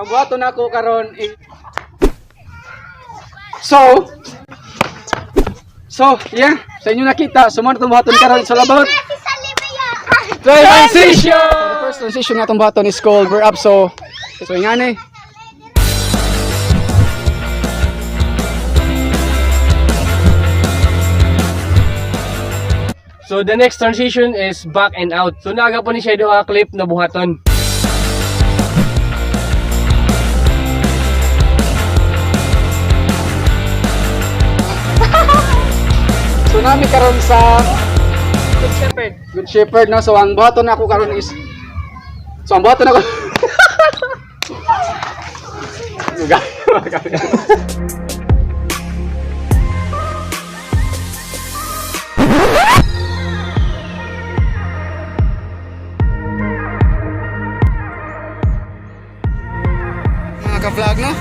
Ang buhaton nako karon So, yeah, sa inyo nakita, so mao na itong buhaton karon. It's all about transition! The first transition nga itong buhaton is called We're Up. So ingani. So the next transition is back and out. So naga po ni siya duha clip na buhaton. So nami karon sa Good Shepherd. Good Shepherd na. So ang buhaton nako karon is So ang buhaton nako Mga ka-vlog, no?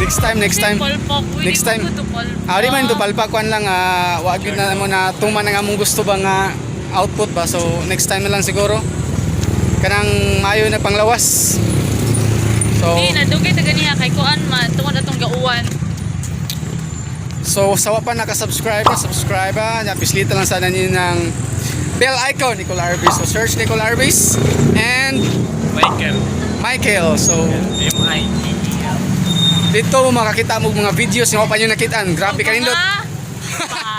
Next time, next time. Palpak. Uy, Next di time. ko to palpak. Ari man to palpakuan lang, wa gyud na mo na tuman ang among gusto ba nga output ba. So next time na lang siguro. Kanang maayo na panglawas. So Di, nadugay ta ganiha kay kuan man tungod atong gauwan. So sa wa pa naka-subscribe na subscribe ah. Nya pislita lang sana ninyo ng bell icon Nicole Arbis. So search Nicole Arbis and Michael. Michael. So M-I-K-E-L. dito mo makakita mo mga videos nga wa pa nyo nakitaan. Grabe kanindot. Mga